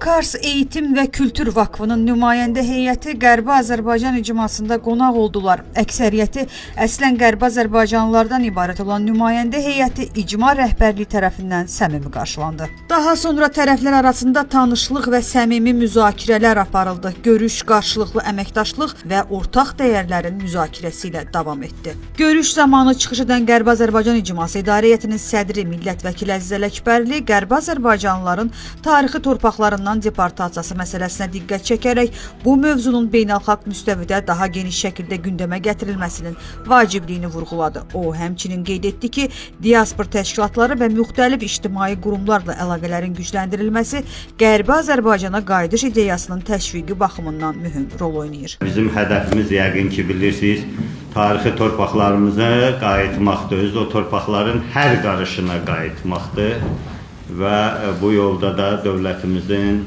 Kars Eğitim və Kültür Vakfının nümayəndə heyəti Qərbi Azərbaycan icmasında qonaq oldular. Əksəriyyəti əslən Qərbi Azərbaycanlılardan ibarət olan nümayəndə heyəti icma rəhbərliyi tərəfindən səmimi qarşılandı. Daha sonra tərəflər arasında tanışlıq və səmimi müzakirələr aparıldı. Görüş qarşılıqlı əməkdaşlıq və ortaq dəyərlərin müzakirəsi ilə davam etdi. Görüş zamanı çıxış edən Qərbi Azərbaycan İcması İdarə Heyətinin sədri millət vəkili Əziz Ələkbərli Qərbi Azərbaycanlıların tarixi torpaqlarından deportasiyası məsələsinə diqqət çəkərək bu mövzunun beynəlxalq müstəvidə daha geniş şəkildə gündəmə gətirilməsinin vacibliyini vurğuladı. O, həmçinin qeyd etdi ki, diaspor təşkilatları və müxtəlif ictimai qurumlarla əlaqələrin gücləndirilməsi Qərbi Azərbaycana qayıdış ideyasının təşviqi baxımından mühüm rol oynayır. Bizim hədəfimiz yəqin ki bilirsiniz, tarixi torpaqlarımıza qayıtmaqdır. Öz o torpaqların hər qarışına qayıtmaqdır və bu yolda da dövlətimizin,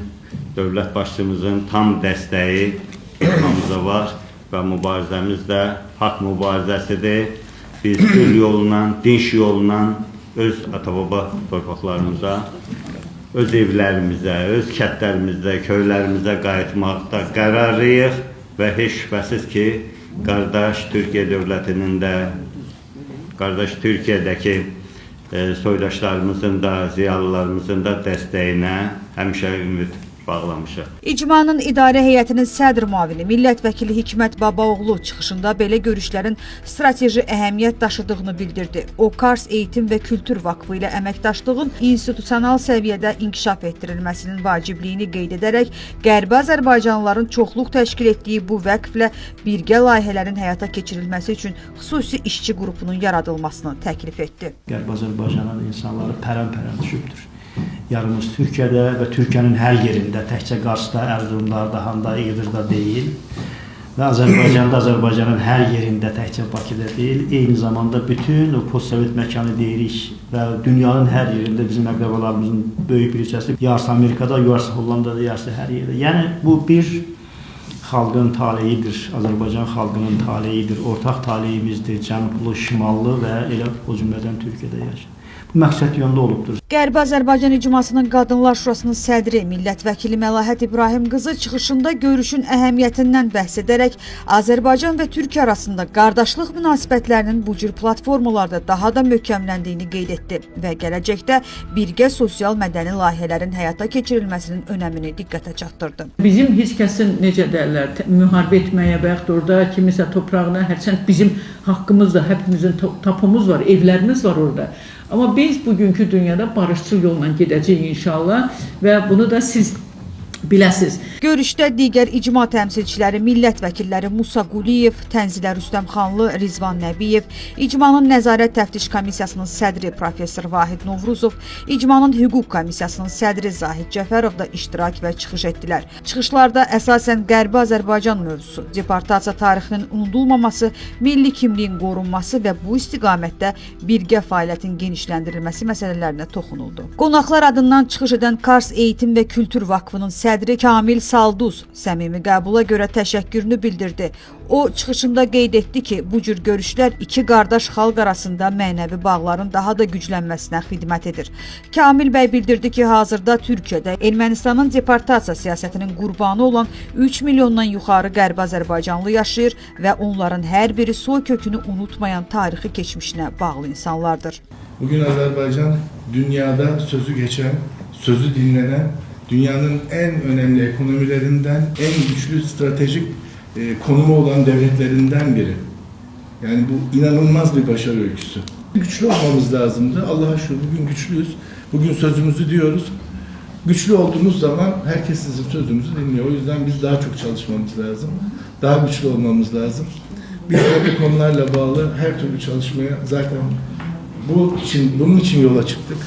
dövlət başçımızın tam dəstəyi icmamıza var və mübarizəmiz də haqq mübarizəsidir. Biz sülh yolla, dinc yolla öz ata-baba torpaqlarımıza, öz evlərimizə, öz kəndlərimizə, köylərimizə qayıtmaqda qərarlıyıq və heç şübhəsiz ki, qardaş Türkiyə dövlətinin də, qardaş Türkiyədəki soydaşlarımızın da, ziyalılarımızın da dəstəyinə həmişə ümid bağlamışıq. İcmanın idarə heyətinin sədr müavini millət vəkili Hikmət Babaoğlu çıxışında belə görüşlərin strateji əhəmiyyət daşıdığını bildirdi. O, Kars Eğitim və Kültür Vakfı ilə əməkdaşlığın institusional səviyyədə inkişaf etdirilməsinin vacibliyini qeyd edərək Qərbi Azərbaycanlıların çoxluq təşkil etdiyi bu vəqflə birgə layihələrin həyata keçirilməsi üçün xüsusi işçi qrupunun yaradılmasını təklif etdi. Qərbi Azərbaycanın insanları pərən-pərən düşübdür. Yarımız Türkiyədə və Türkiyənin hər yerində, təkcə Qarsda, Ərzurumda, Ardahanda, Iğdırda deyil və Azərbaycanda, Azərbaycanın hər yerində, təkcə Bakıda deyil, eyni zamanda bütün o postsovet məkanı deyirik və dünyanın hər yerində bizim əqrəbalarımızın böyük bir hissəsi yarısı Amerikada, yarısı Hollandada, yarısı hər yerdə. Yəni bu bir xalqın taleyidir, Azərbaycan xalqının taleyidir, ortaq taleyimizdir, cənublu, şimallı və elə o cümlədən Türkiyədə yaşayır. Bu məqsəd yönlü olubdur. Qərbi Azərbaycan İcmasının Qadınlar Şurasının sədri millət vəkili Məlahət İbrahim qızı çıxışında görüşün əhəmiyyətindən bəhs edərək Azərbaycan və Türkiyə arasında qardaşlıq münasibətlərinin bu cür platformalarda daha da möhkəmləndiyini qeyd etdi və gələcəkdə birgə sosial mədəni layihələrin həyata keçirilməsinin önəmini diqqətə çatdırdı. Bizim heç kəsin necə deyərlər, müharibə etməyə və yaxud orada kimisə toprağına, hərçənd bizim haqqımız da, hepimizin tapumuz var, evlərimiz var orada. Amma biz bugünkü dünyada barışçıl yolla gedəcəyik inşallah və bunu da siz biləsiniz. Görüşdə digər icma təmsilçiləri, millət vəkilləri Musa Quliyev, Tənzilə Rüstəmxanlı, Rizvan Nəbiyev, İcmanın Nəzarət Təftiş Komissiyasının sədri professor Vahid Novruzov, İcmanın Hüquq Komissiyasının sədri Zahid Cəfərov da iştirak və çıxış etdilər. Çıxışlarda əsasən Qərbi Azərbaycan mövzusu, deportasiya tarixinin unudulmaması, milli kimliyin qorunması və bu istiqamətdə birgə fəaliyyətin genişləndirilməsi məsələlərinə toxunuldu. Qonaqlar adından çıxış edən Kars Eğitim və Kültür Vakfının sədri Kamil Salduz səmimi qəbula görə təşəkkürünü bildirdi. O, çıxışında qeyd etdi ki, bu cür görüşlər iki qardaş xalq arasında mənəvi bağların daha da güclənməsinə xidmət edir. Kamil bəy bildirdi ki, hazırda Türkiyədə Ermənistanın deportasiya siyasətinin qurbanı olan 3 milyondan yuxarı Qərbi Azərbaycanlı yaşayır və onların hər biri soy kökünü unutmayan tarixi keçmişinə bağlı insanlardır. Bugün Azerbaycan dünyada sözü geçen, sözü dinlenen, dünyanın en önemli ekonomilerinden, en güçlü stratejik konumu olan devletlerinden biri. Yani bu inanılmaz bir başarı öyküsü. Güçlü olmamız lazımdı. Allah'a şükür bugün güçlüyüz. Bugün sözümüzü diyoruz. Güçlü olduğumuz zaman herkes sizin sözümüzü dinliyor. O yüzden biz daha çok çalışmamız lazım. Daha güçlü olmamız lazım. Biz de bu konularla bağlı her türlü çalışmaya zaten bunun için yola çıktık.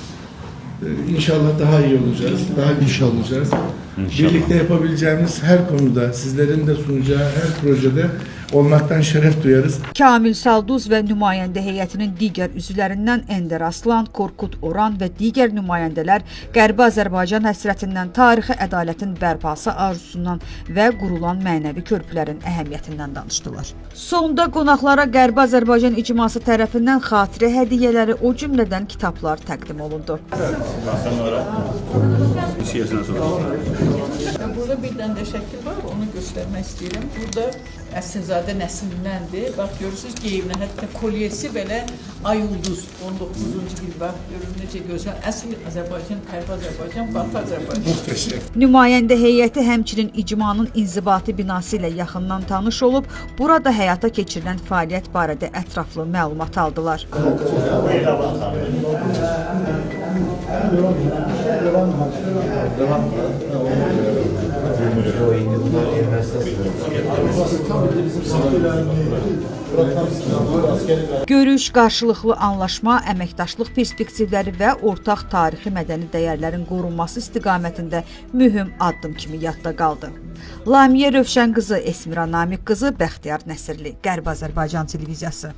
İnşallah daha iyi olacağız, daha güçlü olacağız. İnşallah. Birlikte yapabileceğimiz her konuda, sizlerin de sunacağı her projede olmaktan şeref duyarız. Kamil Salduz və nümayəndə heyətinin digər üzvlərindən Ender Aslan, Korkut Oran və digər nümayəndələr Qərbi Azərbaycan həsrətindən, tarixi ədalətin bərpası arzusundan və qurulan mənəvi körpülərin əhəmiyyətindən danışdılar. Sonda qonaqlara Qərbi Azərbaycan İcması tərəfindən xatirə hədiyyələri, o cümlədən kitablar təqdim olundu. Sonra. Burada bir dənə də şəkil var, onu göstərmək istəyirəm. Burada Əsilzadə nəslindəndir. Bax görürsüz geyiminə, hətta kolyesi belə ay ulduz 19-cu il bax görün necə gözəl. Əsl Azərbaycan, Qərbi Azərbaycan, Batı Azərbaycan. Muhteşem. Nümayəndə heyəti həmçinin icmanın inzibati binası ilə yaxından tanış olub, burada həyata keçirilən fəaliyyət barədə ətraflı məlumat aldılar. Görüş, qarşılıqlı anlaşma, əməkdaşlıq perspektivləri və ortaq tarixi mədəni dəyərlərin qorunması istiqamətində mühüm addım kimi yadda qaldı. Lamiyə Rövşən qızı, Esmira Namiq qızı, Bəxtiyar Nəsirli, Qərbi Azərbaycan televiziyası.